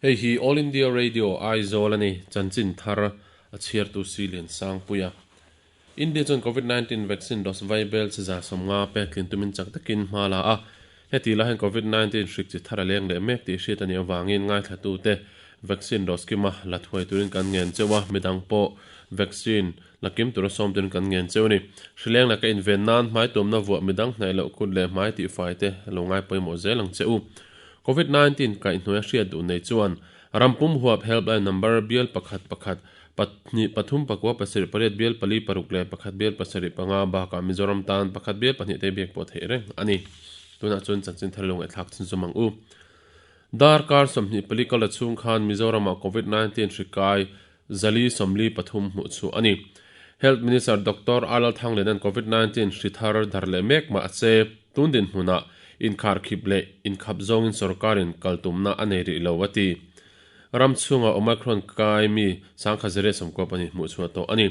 Hei hi All India Radio Aizawl a ni, chanchin thar a chhiartu Silian Sangpuia. India chuan Covid 19 vaccine dose vaibel chi 150 pek tlin tumin chak takin hma la a. Heti lai hian Covid 19 hrik chi thar a leng leh mek tih hriat a nih avangin ngaithlatute vaccine dose kima la thuai turin kan ngen cheu a, midang pawh vaccine la kim tura sawm turin kan ngen cheu a ni. Hrileng laka inven nan hmai tuamna vuah midang hnaih loh kut leh hmai tihfai te lo ngai pawimawh zel ang che u. Covid 19 kaihhnuai a hriat duh nei chuan ram pum huap helpline number bial pakhat pakhat pahnih pathum pakua pasarih pariat bial pali paruk leh pakhat bial pasarih panga bakah Mizoram tan pakhat bial pahnih te biak pawh theih reng a ni. Tunah chuan chanchin thar lo ngaihthlak chhunzawm ang u. Darkar 24 kal la chhung khan Mizoramah Covid 19 hri kai zali 43 hmuh chhuah a ni. Health Minister Doctor Alal Thanglianan Covid 19 hri thar dar leh mek mah se tun dinhmunah inkharkhip leh inkhap zawngin sorkarin kal tumna a nei rih lo a ti. Ram chhunga Omicron kai mi sangkhat zere sawmkua pahnih hmuh chhuah tawh a ni.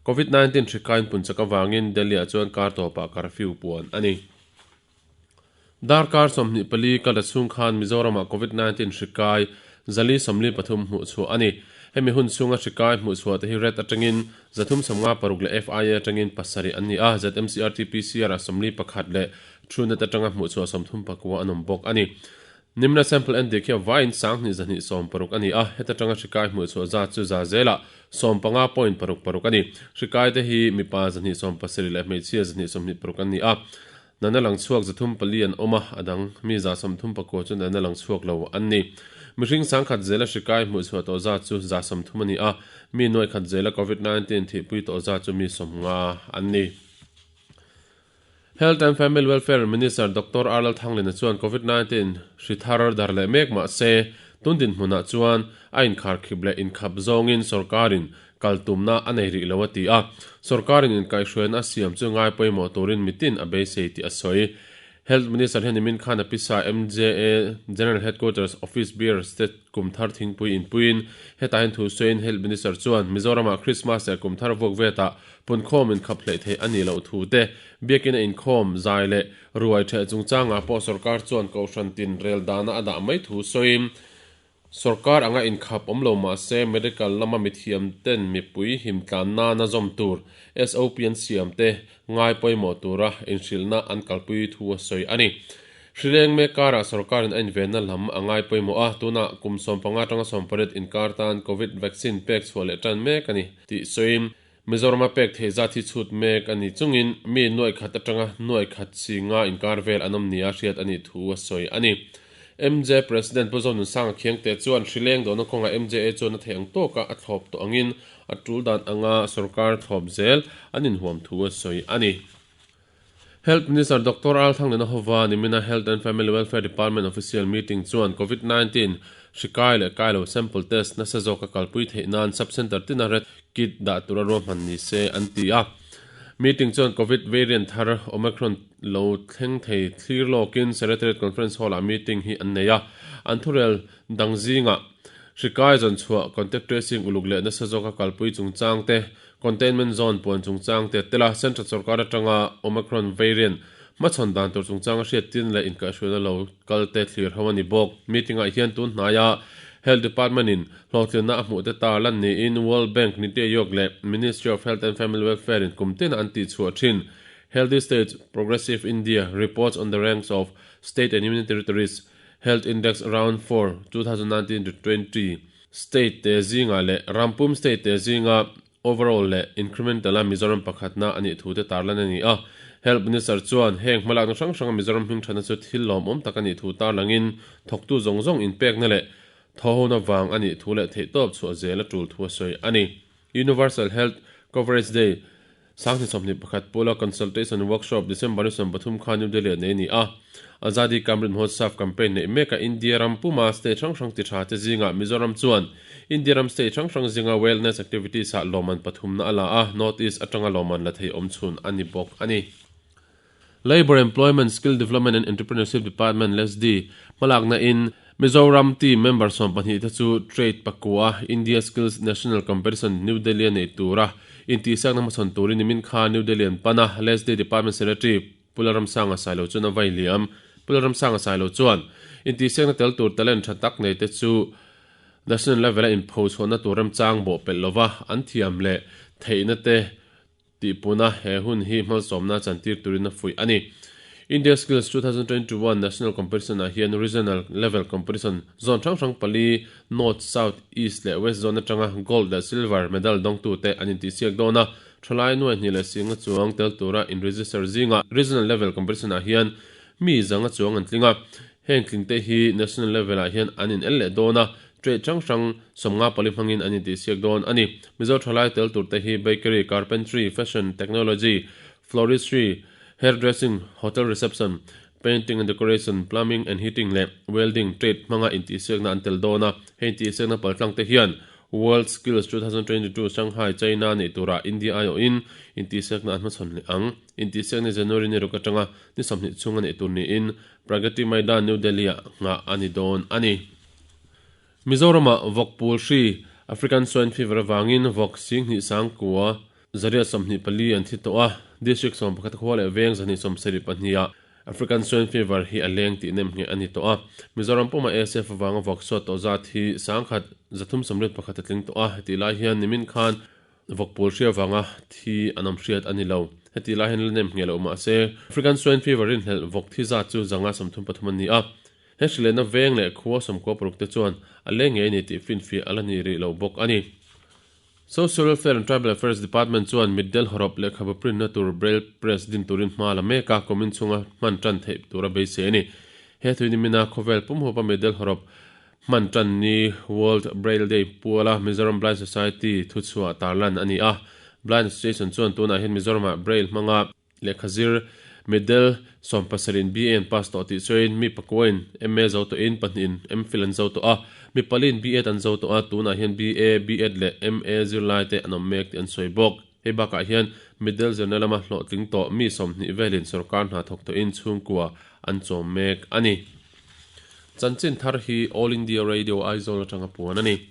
Covid 19 hri kaiin pun chak avangin Delhi-ah chuan kar tawpah curfew puan a ni. Darkar 24 kal ta chhung khan Mizoramah Covid 19 hri kai 443 hmuh chhuah a ni. Hemi hun chhunga hri kai hmuh chhuah te hi red atangin 356 leh FIA atangin pasarih an ni a, ZMCRT-PCR ah 41 leh Truenat atanga hmuh chhuah 34 an awm bawk a ni. Nimna sample en dik hi a vaiin 2260 a ni a, heta tanga hri kai hmuh chhuah zat chu za zelah 15.66 a ni. Hri kai te hi mipa 270 leh hmeichhia 226 an ni a. Nana lang chhuak 304 an awm a, a dang mi 34 chu nana lang chhuak lo an ni. Mihring 10,000 zela hri kai hmuh chhuah tawh zat chu 30 a ni a, mi 100,000 zela Covid 19 thihpui tawh zat chu mi 50 an ni. Health and Family Welfare Minister Doctor Arlal Thanglina chuan Covid 19 hri thar dar leh mek mah se, tun dinhmunah chuan a inkharkhip leh inkhap zawngin sorkarin kal tumna a nei rih lo a ti a. Sorkarin inkaihhruaina a siam chu ngai pawimawh turin mitin a beisei tih a sawi. Health Minister hian nimin khan a pisa MJA General Headquarters Office Beer State Kumthar Thingpui inpuiin hetah hian thu sawiin Health Minister chuan Mizoramah Christmas leh Kumthar vuak vetah punkhawm inkhap hleih theih a nih loh thu te, biakin a inkhawm zai leh ruai theh chungchangah pawh sorkar chuan kohhran tin rel dana a dah mai thu sawiin Sorkar anga inkhap awm lo mah se medical lama mithiam ten mipui himtlan nana zawm tur SOP an siam te ngai pawimawh tura inhrilhna an kalpui thu a sawi a ni. Hrileng mek karah sorkarin a invenna lam a ngai pawimawh a, tunah kum 15 atanga 18 inkar tan Covid vaccine pek chhuah leh tan mek a ni tih sawiin Mizorama pek theih zat hi chhut mek a ni chungin mi nuaih khat atanga nuaih khat chi nga inkar vel an awm nia hriat a nih thu a sawi a ni. MJ President Pu Zonunsanga Khiangte chuan hrileng dawhna kawngah MJA chuan a theih ang tawka a thlawp tawh angin a tul dan anga sorkar thlawp zel an inhuam thu a sawi a ni. Health Minister Doctor Al Thanglena hova nimina Health and Family Welfare Department official meeting chuan Covid 19 hri kai leh kai lo sample test nasa zawka kalpui theih nan sub-centre tina red kit dah tura ruahman ni se an ti a. Meeting chuan Covid variant thar Omicron lo thleng thei thlir lawkin Secretariat Conference Hall-ah meeting hi an nei a. An thurel dang zingah hri kai zawn chhuah, contact tracing uluk leh nasa zawka kalpui chungchang te, Containment zone puan chungchang te tela Central sorkar atanga Omicron variant hmachhawn dan tur chungchanga hriattin leh inkaihhruaina lo kal te thlir ho a ni bawk. Meeting-ah hian tun hnaia Health Department-in hlawhtlinna a hmuh te ta lan niin World Bank, Niti Aayog leh Ministry of Health and Family Welfare-in kum tina an tihchhuah thin Healthy States Progressive India Reports on the Ranks of State and Union Territories Health Index Round 4, 2019 to 20 State te zingah leh rampum state te zinga overall leh incremental a Mizoram pakhatna a nih thu te tarlan a ni a. Health Minister chuan heng hmalakna hrang hranga Mizoram hmingthana chu thil lawmawm tak a nih thu tarlangin thawktu zawng zawng inpekna leh thawhona vang a nih thu leh theihtawp chhuah zel a tul thu a sawi a ni. Universal Health Coverage Day 2021 pula Consultation Workshop December ni 13 khan New Delhi ah nei a ni a. Azadi Ka Amrit Mahotsav campaign neih mekah India ram puma state hrang hrang ti tha te zingah Mizoram chuan India ram state hrang hrang zinga wellness activities ah lawmman pathumna a la a, North East atanga lawmman la thei awm chhun a ni bawk a ni. Labour, Employment, Skill Development and Entrepreneurship Department, LESDI, hmalakna in Mizoram team member 12 te chu Trade pakua India Skills National Competition New Delhi a neih tura intihsiakna hmachhawn turin nimin kha New Delhi an pan a, LESDI Department Secretary Pu Lalramsanga Sailo chuan a vai liam. Pu Lalramsanga Sailo chuan intihsiakna tel tur talent tha tak nei te chu. National level a inpho chhuahna tur remchang bawh pelh lova an thiam leh theihna te tihpuna he hun hi hmalsawmna chantir turin a fuih a ni. India Skills 2021 National Competition ah hian Regional Level Competition zone hrang hrang pali North, South, East leh West zone atanga Gold leh Silver medal dawngtute an intihsiak dawn a, thalai nuai hnih leh singa chuang tel tura in-register zingah Regional Level Competition ah hian mi zanga chuang an tling a. Heng tlingte hi National Level ah hian an in el leh dawn a, trade hrang hrang 54 hmangin an intihsiak dawn a ni. Mizo thalai tel turte hi Bakery, Carpentry, Fashion Technology, Floristry, Hairdressing, Hotel Reception, Painting and Decoration, Plumbing and Heating leh Welding trade hmanga intihsiakna an tel dawn a. Hei intihsiakna paltlang te hian World Skills 2022 Shanghai, China neih turah India aiawhin intihsiakna an hmachhawn leh ang. Intihsiakna January ni ruk atanga ni 20 chhung a neih tur niin Pragati Maidan, New Delhi-ah nghah a ni dawn a ni. Mizoramah vawk pul hri, African Swine Fever avangin vawk singhnih sangkua zariat 24 an thi tawh a, District 11 khua leh veng 272 ah African Swine Fever hi a leng tih nem ngheh a ni tawh a. Mizoram puma ASF avanga vawk suat tawh zat hi 1181 a tling tawh a, hetih lai hian nimin khan vawk pul hria vanga thi an awm hriat a ni lo. Hetih lai hian la nem ngheh loh mah se, African Swine Fever rinhlelh vawk thi zat chu 133 a ni a. He hrilehna veng leh khua 96 te chuan a leng ngei a ni tih finfiah a la ni rih lo bawk a ni. Social Welfare and Tribal Affairs Department chuan mitdel hawrawp lehkhabu print na tur Braille Press din turin hma la mek a, kumin chhunga hman tan theih tur a beisei a ni. He thui nimina khawvel pumhuapa mitdel hawrawp hman tan ni World Braille Day puala Mizoram Blind Society thuchhuah tarlan a ni a. Blind Association chuan tunah hian Mizoramah Braille hmanga Lehkha zir, Medal, sawmpasarih BA an pass tawh tih chuan mi pakuain MA zo tawhin pahnihin MPhil an zo tawh a, mi paliin BEd an zo tawh a, tunah hian BA, BEd leh MA zirlai te an awm mek tih an sawi bawk. Hei bakah hian Medal zirna lama hlawhtling tawh mi 20 velin sorkar hna thawk tawhin chhungkua an chawm mek a ni. Chanchin thar hi All India Radio Aizawl atanga puan a ni.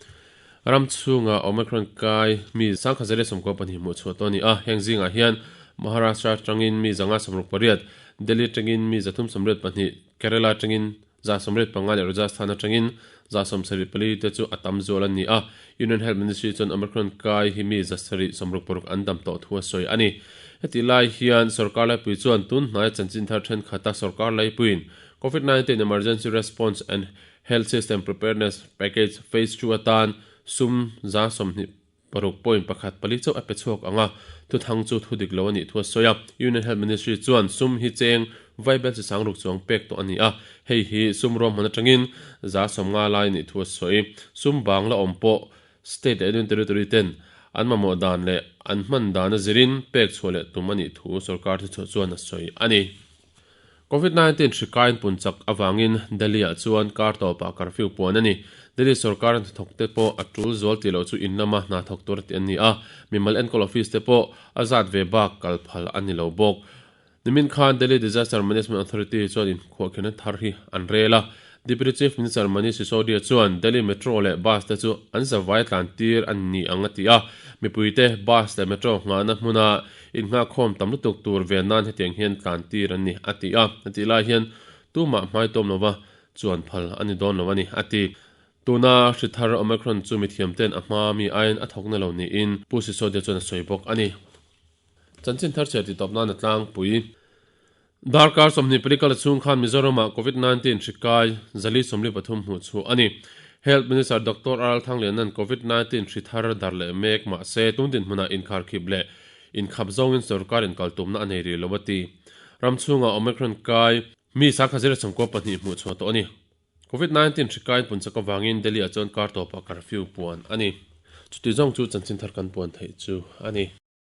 Ram chhunga Omicron kai mi 1992 hmuh chhuah tawh a ni a, heng zingah hian Maharashtra atangin mi 168, Delhi atangin mi 384, Kerala atangin 185 leh Rajasthan atangin 174 te chu a tam zual an ni a. Union Health Ministry chuan Omicron kai hi mi 766 an dam tawh thu a sawi a ni. Hetih lai hian sorkar laipui chuan tun hnaia chanchin thar thenkhat a sorkar laipuiin Covid-19 Emergency Response and Health System Preparedness Package Phase 2 atan sum 26.14 chauh a pe chhuak ang a, thuthang chu thu dik lo a nih thu a sawi a. Union Health Ministry chuan sum hi cheng vaibel chi sang ruk chuang pek tawh a ni a, hei hi sum ruahman atangin 50% lai a nih thu a sawi. Sum bang la awm pawh State leh Union Territory ten an mamawh dan leh an hman dan a zirin pek chhuah leh tum a nih thu sorkar thuchhuah chuan a sawi a ni. Covid-19 hri kain pun chak avangin Delhi-ah chuan kar tawpah curfew puan a ni. Delhi sorkar hnathawk te pawh a tul zual tih loh chu in lama hna thawk tur a ti an ni a, mimal enkawl office te pawh a zat ve bak kal phal a ni lo bawk. Nimin khan Delhi Disaster Management Authority chuan inkhuahkhirhna thar hi an rel a, Deputy Chief Minister Manish Sisodia chuan Delhi Metro leh bus te chu an zavai tlan tir a ni ang a ti a, mipuite bus leh metro nghahna hmuna Innghahkhawm tam lutuk tur ve nan hetiang hian tlan tir an ni, a ti a. Hetih lai hian tumah hmaitawm lova chuan phal a ni dawn lo a ni, a ti. Tuna hri thar Omicron chu mithiam ten a hma mi aiin a thawkna lo niin Pu Sisodia chuan a sawi bawk a ni. Chanchin thar chhiar titawp nan a tlangpui. Darkar 24 kal chhung khan Mizoramah Covid-19 hri kai 443 hmuh chhuah a ni. Health Minister Doctor R Thanglianan Covid-19 hri thar dar leh mek mah se tun dinhmunah inkharkhip leh inkhap zawngin sorkar inkal tumna a nei rih lo a ti. Ram chhungah Omicron kai mi 1094 hmuh chhuah tawh a ni. Covid-19 hri kai punchak avangin Delhi-ah chuan kar tawpah curfew puan a ni. Chuti zawng chu chanchin thar kan puan theih chu a ni.